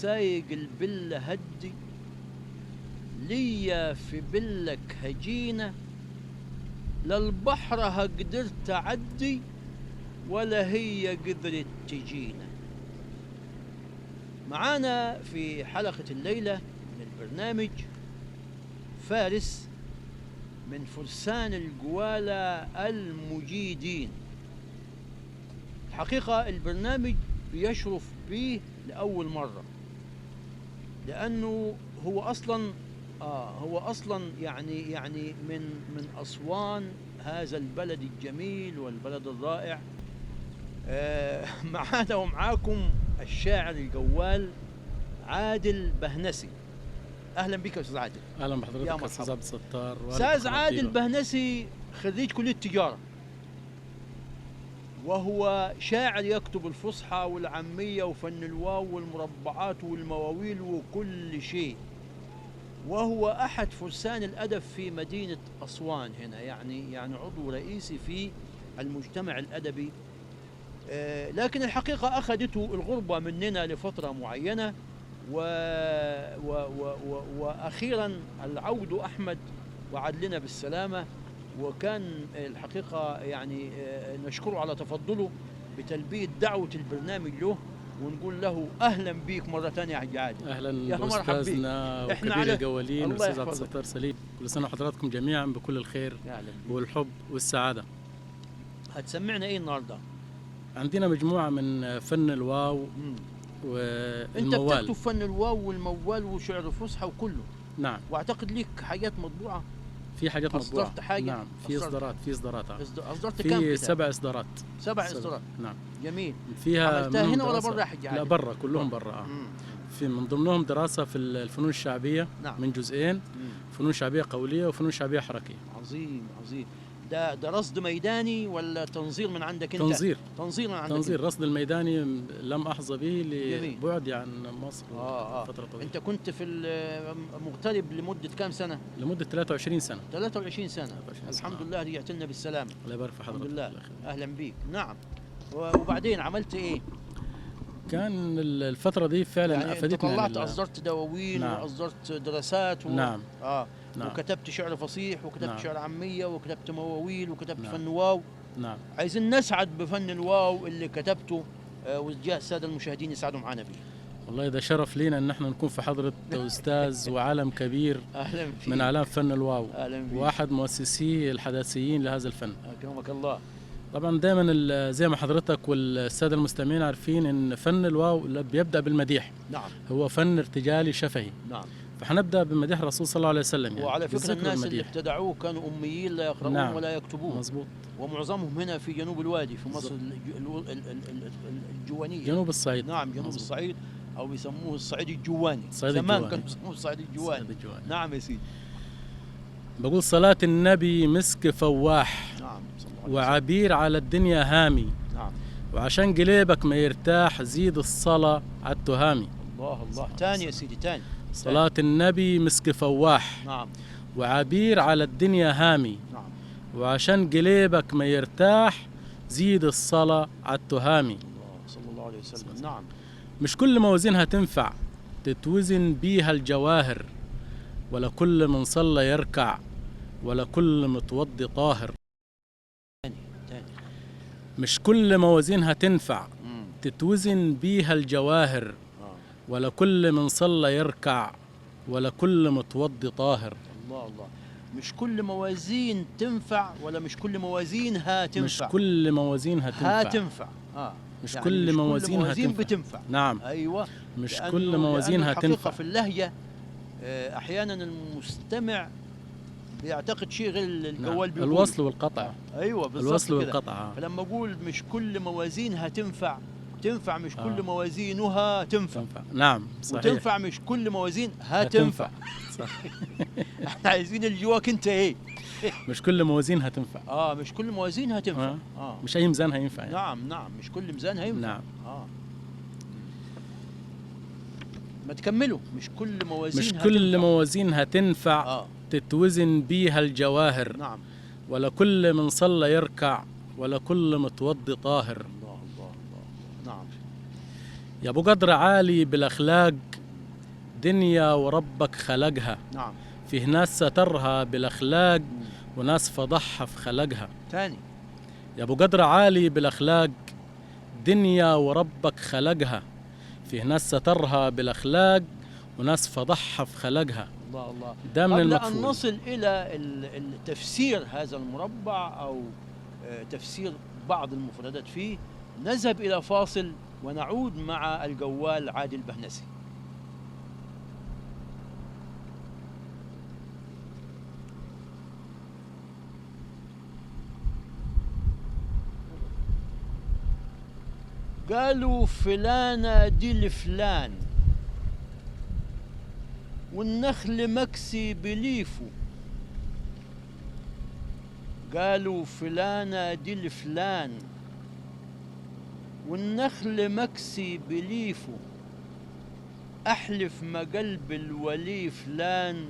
سايق البلة هدي، ليا في بلك هجينة، للبحر هقدرت أعدي ولا هي قدرت تجينا. معانا في حلقة الليلة من البرنامج فارس من فرسان الجوالة المجيدين. الحقيقة البرنامج بيشرف به لأول مرة، لأنه هو أصلا يعني من أسوان، هذا البلد الجميل والبلد الرائع. معانا ومعاكم الشاعر الجوال عادل بهنسي. اهلا بك يا استاذ عادل. اهلا بحضرتك يا استاذ عبد الستار. استاذ عادل بهنسي خريج كلية التجارة، وهو شاعر يكتب الفصحى والعامية وفن الواو والمربعات والمواويل وكل شيء، وهو احد فرسان الادب في مدينة اسوان هنا، يعني عضو رئيسي في المجتمع الادبي. لكن الحقيقة أخذته الغربة مننا لفترة معينة، و و و وأخيرا العود أحمد وعد لنا بالسلامة. وكان الحقيقة يعني نشكره على تفضله بتلبية دعوة البرنامج له، ونقول له أهلا بيك مرة ثانية يا حاج عادل. أهلا بأستاذنا وكبير الجوالين أستاذ عبد الستار سليم. كل سنة وحضراتكم جميعا بكل الخير والحب والسعادة. هتسمعنا إيه النهارده؟ عندنا مجموعة من فن الواو والموال. انت بتكتب فن الواو والموال وشعر الفصحى وكله. نعم. واعتقد ليك حاجات مطبوعة. في حاجات مطبوعة. اصدرت حاجة؟ نعم، في اصدارات، اصدرت كام؟ في 7 اصدارات. 7 اصدارات. نعم. جميل. فيها عملتها هنا ولا برا يا حاج عادل؟ لا برا، كلهم برا. في من ضمنهم دراسة في الفنون الشعبية. نعم. من جزئين، فنون شعبية قولية وفنون شعبية حركية. عظيم عظيم. ده رصد ميداني ولا تنظير من عندك انت؟ تنظير من عندك. تنظير. رصد الميداني لم احظى به لبعدي عن مصر فترة طويلة. انت كنت في مغترب لمدة كام سنة؟ لمدة 23 سنة. 23 سنة. الحمد لله رجعت لنا بالسلامة. الله يبارك في حضرتك. الحمد لله. اهلا بيك. نعم. وبعدين عملت ايه؟ كان الفترة دي فعلا يعني افادتني. طلعت اصدرت دواوين. نعم. واصدرت دراسات نعم. نعم. وكتبت شعر فصيح، وكتبت نعم. شعر عامية، وكتبت مواويل، وكتبت نعم. فن واو. نعم. عايزين نسعد بفن الواو اللي كتبته، وجاء السادة المشاهدين يسعدوا معنا بيه. والله ده شرف لينا ان احنا نكون في حضرة استاذ وعالم كبير. أهلا فيك. من اعلام فن الواو. أهلا فيك. واحد مؤسسي الحداثيين لهذا الفن. اكرمك الله. طبعا دايما زي ما حضرتك والسادة المستمعين عارفين ان فن الواو بيبدأ بالمديح. نعم. هو فن ارتجالي شفهي. نعم. فحنبدأ بمديح الرسول صلى الله عليه وسلم. يعني وعلى فكرة الناس اللي ابتدعوه كانوا أميين لا يقرؤون. نعم. ولا يكتبون. مظبوط. ومعظمهم هنا في جنوب الوادي في مصر الجوانية. جنوب الصعيد. نعم، جنوب مظبوط. الصعيد، أو بيسموه الصعيد الجواني. زمان كانوا بيسموه الصعيد الجواني. نعم يا سيدي. بقول صلاة النبي مسك فواح. نعم. صلى الله عليه وسلم. وعبير على الدنيا هامي. نعم. وعشان قليبك ما يرتاح زيد الصلاة على التهامي. الله الله. تاني يا سيدي، تاني. صلاة النبي مسك فواح. نعم. وعبير على الدنيا هامي. نعم. وعشان قليبك ما يرتاح زيد الصلاة على التهامي. الله، صلى الله عليه وسلم. نعم. مش كل موازينها تنفع تتوزن بيها الجواهر، ولا كل من صلى يركع، ولا كل متوضي طاهر. تاني. مش كل موازينها تنفع تتوزن بيها الجواهر، ولا كل من صلى يركع، ولا كل متوضي طاهر. الله الله. مش كل موازين تنفع، ولا مش كل موازينها تنفع. مش كل موازينها تنفع. تنفع. مش يعني كل مش موازينها كل موازين تنفع. بتنفع. نعم. ايوه. مش كل موازينها الحقيقة تنفع. في اللهجة احيانا المستمع بيعتقد شيء غير الجوال. نعم. بيقول الوصل والقطع. ايوه بالظبط. الوصل والقطع. فلما اقول مش كل موازينها تنفع، تنفع مش كل موازينها تنفع. نعم صحيح. وتنفع مش كل موازينها تنفع. صح. احنا عايزين اللي جواك انت ايه؟ مش كل موازينها تنفع. مش كل موازينها تنفع. مش اي ميزان هينفع يعني. نعم نعم، مش كل ميزان هينفع. نعم. ما تكملوا. مش كل موازينها مش كل موازينها تنفع. تتوزن بيها الجواهر. نعم. ولا كل من صلى يركع، ولا كل متوضي طاهر. الله الله الله. نعم. يا ابو قدر عالي بالاخلاق دنيا وربك خلقها. نعم. فيه ناس سترها بالأخلاق وناس فضحها في خلقها. تاني. يا أبو قدر عالي بالأخلاق، دنيا وربك خلقها، فيه ناس سترها بالأخلاق وناس فضحها في خلقها. الله الله. ده من قبل المكفول. أن نصل إلى تفسير هذا المربع أو تفسير بعض المفردات فيه، نذهب إلى فاصل ونعود مع الجوال عادل بهنسي. قالوا فلانة دي لفلان، والنخل مكسي بليفه. قالوا فلانة دي لفلان، والنخل مكسي بليفه. أحلف ما قلب الولي فلان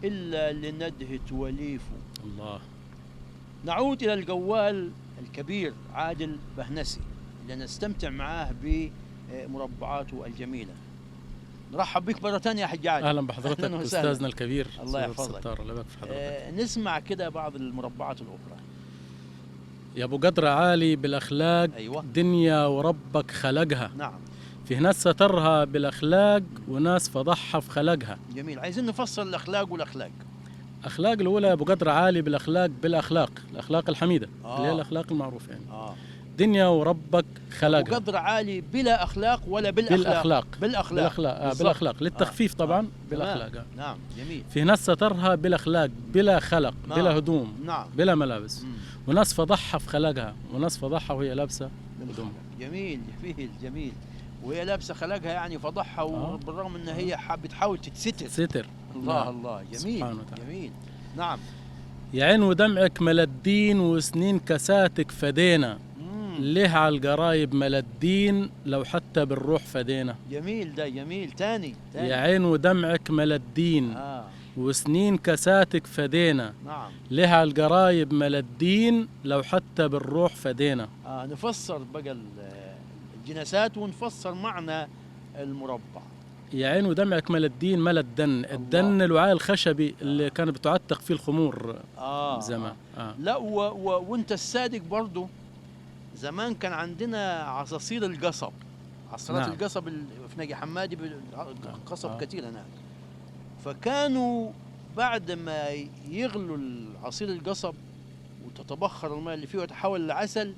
إلا لندهة وليفه. الله. نعود إلى الجوال الكبير عادل بهنسي لنستمتع معاه بمربعاته الجميلة. نرحب بك مرة ثانية يا حاج عادل. أهلا بحضرتك أستاذنا الكبير. الله يحفظك. الله يبارك في حضرتك. نسمع كده بعض المربعات الأخرى. يا أبو قدر عالي بالأخلاق. أيوة. دنيا وربك خلقها. نعم. فيه ناس سترها بالأخلاق وناس فضحها في خلقها. جميل. عايزين نفصل الأخلاق والأخلاق. أخلاق الأولى يا أبو قدر عالي بالأخلاق، بالأخلاق، الأخلاق الحميدة. اللي هي الأخلاق المعروفة يعني. دنيا وربك خلقها. وقدر عالي بلا أخلاق ولا بالأخلاق؟ بالأخلاق. بالأخلاق. بالأخلاق. بالأخلاق للتخفيف طبعا. بالأخلاق. نعم جميل. في ناس سترها بالأخلاق بلا خلق. نعم. بلا هدوم. نعم. بلا ملابس. وناس فضحها في خلقها، وناس فضحها وهي لابسة هدوم. جميل جميل جميل. وهي لابسة خلقها يعني فضحها، وبالرغم ان هي بتحاول تتستر. ستر. الله. نعم. الله جميل جميل. نعم. يا عين ودمعك ملدين وسنين كساتك فدينا. ليه على القرايب ملدين لو حتى بالروح فدينا. جميل ده جميل. تاني تاني. يا عين ودمعك ملدين. وسنين كساتك فدينا. نعم. ليه على القرايب ملدين لو حتى بالروح فدينا. نفسر بقى الجناسات ونفسر معنى المربع. يا عين ودمعك ملدين، ملدن، الدن الوعاء الخشبي اللي كان بتعتق فيه الخمور زمان. لا وانت الصادق برضو زمان كان عندنا عصاصير القصب، عصارات. نعم. القصب في ناجي حمادي قصب كتير هناك. فكانوا بعد ما يغلوا العصير القصب وتتبخر الماء اللي فيه ويتحول لعسل،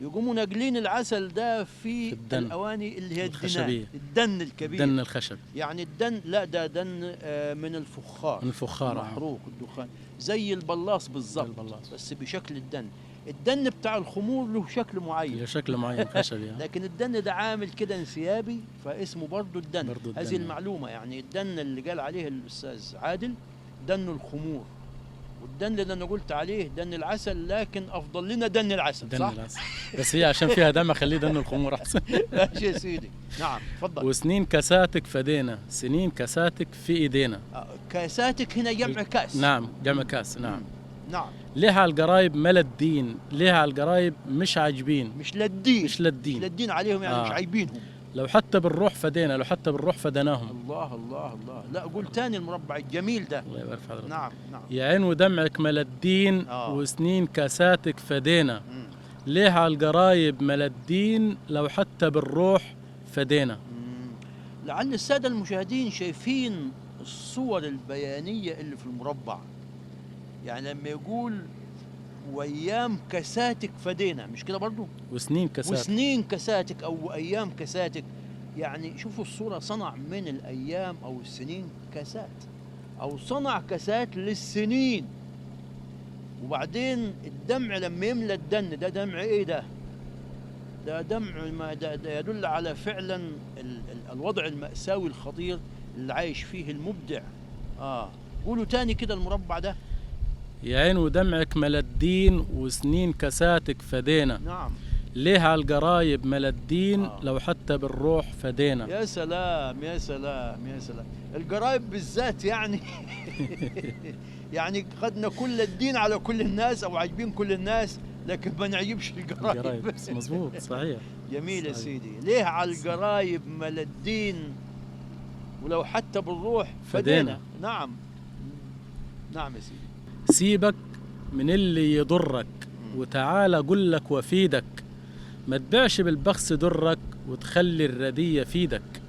يقوموا ناقلين العسل ده في الاواني اللي هي الخشبية، الدن الكبير، الدن الخشب يعني. الدن لا ده دن من الفخار، من الفخار محروق الدخان زي البلاص بالظبط، بس بشكل الدن. الدن بتاع الخمور له شكل معين، له شكل معين خشبي. لكن الدن ده عامل كده انسيابي فاسمه برضه الدن. هذه المعلومة يعني. الدن اللي قال عليه الأستاذ عادل دن الخمور، والدن اللي أنا قلت عليه دن العسل، لكن أفضل لنا دن العسل. دن صح؟ العسل. بس هي عشان فيها دم خليه دن الخمور أحسن. ماشي يا سيدي. نعم تفضل. وسنين كاساتك فدينا، سنين كاساتك في إيدينا. كاساتك هنا جمع كاس. نعم جمع كاس. نعم. نعم. ليه على القرايب ملدين، ليه على القرايب مش عاجبين، مش لدين، مش لدين، مش لدين عليهم يعني. مش عايبينهم. لو حتى بالروح فدينا، لو حتى بالروح فدناهم. الله الله الله. لا قول تاني المربع الجميل ده. الله يبارك في حضرتك. نعم نعم. يا عين ودمعك ملدين. وسنين كاساتك فدينا. ليه على القرايب ملدين لو حتى بالروح فدينا. لعل السادة المشاهدين شايفين الصور البيانية اللي في المربع. يعني لما يقول وايام كساتك فدينا، مش كده برضو؟ وسنين كساتك، وسنين كساتك او ايام كساتك. يعني شوفوا الصورة، صنع من الايام او السنين كاسات، او صنع كاسات للسنين. وبعدين الدمع لما يملى الدن ده دمع ايه ده؟ ده دمع ما ده يدل على فعلا الوضع المأساوي الخطير اللي عايش فيه المبدع. قولوا تاني كده المربع ده. يا عين ودمعك ملدين وسنين كساتك فدينا. نعم. ليه على القرايب ملدين لو حتى بالروح فدينا. يا سلام يا سلام يا سلام. القرايب بالذات يعني. يعني خدنا كل الدين على كل الناس او عاجبين كل الناس، لكن ما نعجبش القرايب. مظبوط صحيح. جميل يا سيدي. ليه على القرايب ملدين ولو حتى بالروح فدينا. نعم نعم يا سيدي. سيبك من اللي يضرك وتعالى قل لك وفيدك، ما تبيعش بالبخس درك وتخلي الردية فيدك.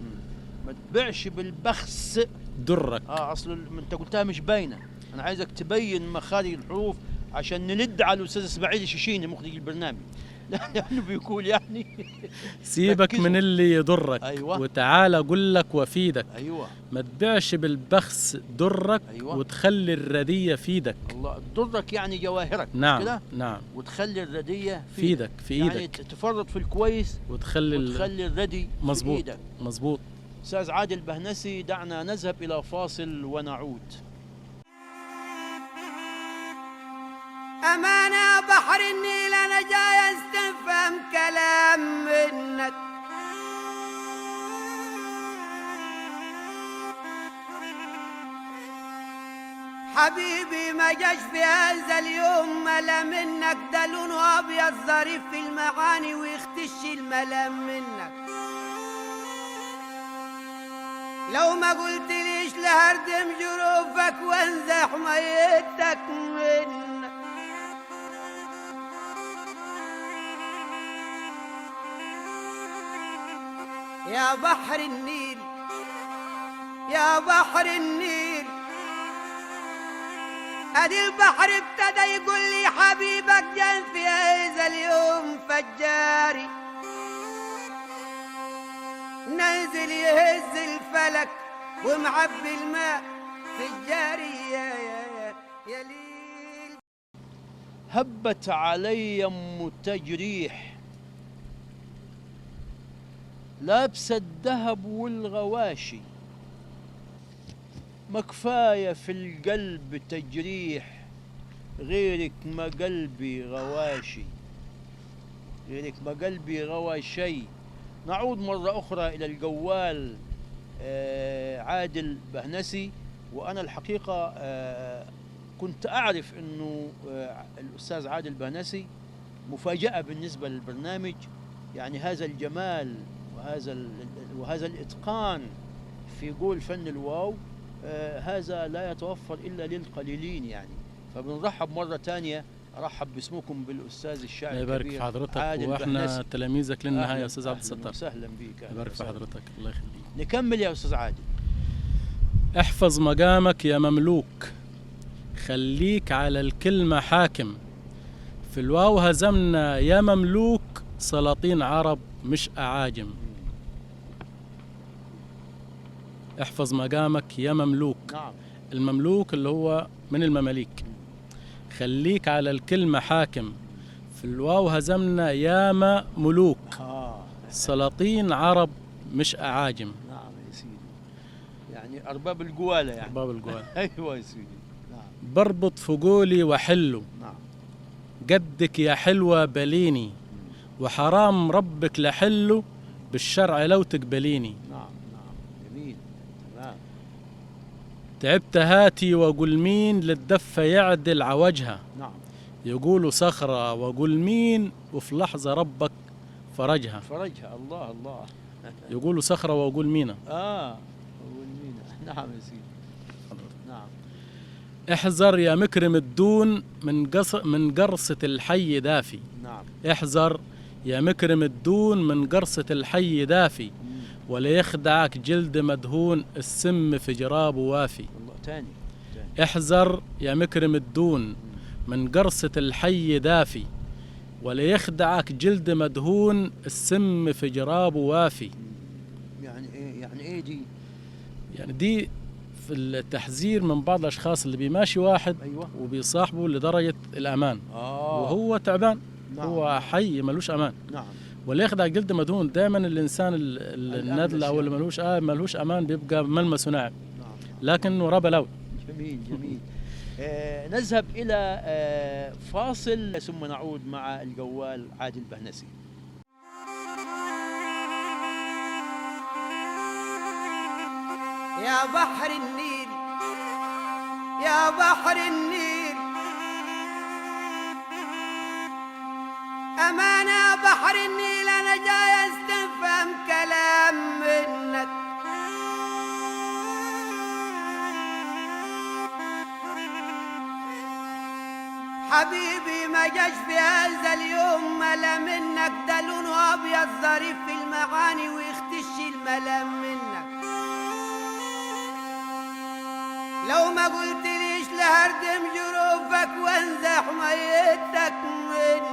ما تبيعش بالبخس درك. اصل انت قلتها مش باينه، انا عايزك تبين مخارج الحروف عشان نلد على الاستاذ اسماعيل الشيشيني مخرج البرنامج، لانه بيقول يعني سيبك من اللي يضرك. أيوة. وتعالى قل لك وفيدك. أيوة. ما تبيعش بالبخس درك. أيوة. وتخلي الردية فيدك. الله، درك يعني جواهرك. نعم كده؟ نعم. وتخلي الردية فيدك في ايدك، يعني تفرط في الكويس وتخلي الردي. مظبوط في ايدك. مظبوط. أستاذ عادل بهنسي، دعنا نذهب إلى فاصل ونعود. أمانة بحر النيل أنا جاي استفهم كلام منك، حبيبي ما جاش في هذا اليوم ملا منك، ده لونه أبيض ظريف في المعاني ويختش الملام منك، لو ما قلت ليش لهردم جروفك وانزح ميتك منك. يا بحر النيل يا بحر النيل، ادي البحر ابتدى يقول لي حبيبك جن في هذا اليوم فجاري، نازل يهز الفلك ومعبي الماء في الجاري. يا يا يا ليل. هبت علي ام تجريح لابسة الذهب والغواشي، ما كفاية في القلب تجريح غيرك ما قلبي غواشي، غيرك ما قلبي غواشي. نعود مرة أخرى إلى الجوال عادل بهنسي. وأنا الحقيقة كنت أعرف أنه الأستاذ عادل بهنسي مفاجأة بالنسبة للبرنامج، يعني هذا الجمال وهذا الإتقان في قول فن الواو هذا لا يتوفر إلا للقليلين يعني. فبنرحب مرة ثانية، أرحب باسمكم بالأستاذ الشاعر الله يبارك في حضرتك، وإحنا تلاميذك للنهاية يا أستاذ عبد الستار. أهلا بيك. يبارك في حضرتك، الله يخليك. نكمل يا أستاذ عادل. احفظ مقامك يا مملوك، خليك على الكلمة حاكم، في الواو هزمنا يا مملوك سلاطين عرب مش أعاجم. احفظ مقامك يا مملوك. نعم. المملوك اللي هو من المماليك. خليك على الكلمة حاكم، في الواو هزمنا ياما ملوك سلاطين عرب مش أعاجم. نعم يا سيدي، يعني أرباب الجوالة يعني. أرباب الجوالة. أيوة يا سيدي. نعم. بربط فجولي وحلو. نعم. قدك يا حلوة بليني، وحرام ربك لحله بالشرع لو تقبليني. نعم نعم جميل تمام. تعبت هاتي وأقول مين للدفة يعدل عوجها. نعم. يقولوا صخرة وأقول مين، وفي لحظة ربك فرجها. فرجها. الله الله. يقولوا صخرة وأقول مينا. أقول مينا. نعم يا سيدي. نعم. احذر يا مكرم الدون من قرصة الحي دافي. نعم. احذر يا مكرم الدون من قرصة الحي دافي، ولا يخدعك جلد مدهون السم في جرابه وافي. الله. تاني. احذر يا مكرم الدون من قرصة الحي دافي، ولا يخدعك جلد مدهون السم في جرابه وافي. يعني ايه، يعني ايه دي؟ يعني دي في التحذير من بعض الاشخاص اللي بيماشي واحد. أيوة. وبيصاحبه لدرجة الامان. وهو تعبان. نعم. هو حي ملوش امان. نعم. ولا يخدع جلد مدهون. دائما الانسان الندل او اللي ملوش امان بيبقى ملمسه ناعم. نعم. لكن وراه بلاوي. جميل جميل. نذهب الى فاصل ثم نعود مع الجوال عادل بهنسي. يا بحر النيل يا بحر النيل، أمانة يا بحر النيل أنا جاي استفهم كلام منك، حبيبي ما جاش في هذا اليوم ملا منك، ده لونه ابيض ظريف في المعاني ويختش الملام منك. لو ما قلتليش لهردم جروفك وانزح ميتك منك.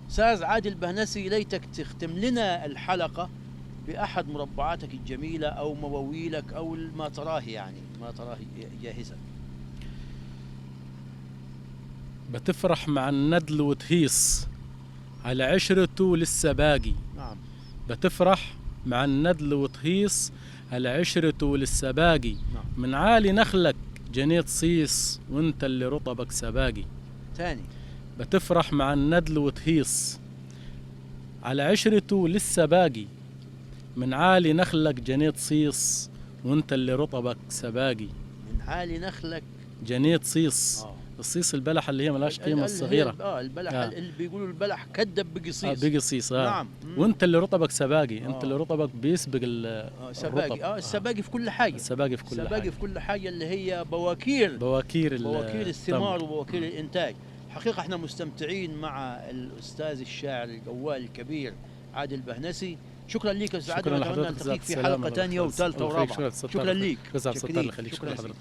أستاذ عادل بهنسي، ليتك تختم لنا الحلقة بأحد مربعاتك الجميلة أو مواويلك أو ما تراه، يعني ما تراه جاهزا. بتفرح مع الندل وتهيص على عشرته لسه باقي. نعم. بتفرح مع الندل وتهيص على عشرته لسه باقي. نعم. من عالي نخلك جنيت صيص وانت اللي رطبك سباقي. تاني. بتفرح مع الندل وتهيص على عشرته لسه باقي، من عالي نخلك جنيت صيص وانت اللي رطبك سباقي. من عالي نخلك جنيت صيص. الصيص البلحة اللي هي ملاش قيمة الصغيرة. البلح اللي بيقولوا البلح كدب بقصيص. بقصيص. نعم. وانت اللي رطبك سباقي. انت اللي رطبك بيسبق الرطب. السباقي في كل حاجة. السباقي في كل حاجة. السباقي في كل حاجة اللي هي بواكير الثمار وبواكير الإنتاج. حقيقة احنا مستمتعين مع الأستاذ الشاعر الجوال الكبير عادل بهنسي. شكرا لك يا استاذ عادل، ونتمنى نلتقيك في حلقة ثانية وثالثة ورابعة. شكرا لك. شكرا لحضرتك.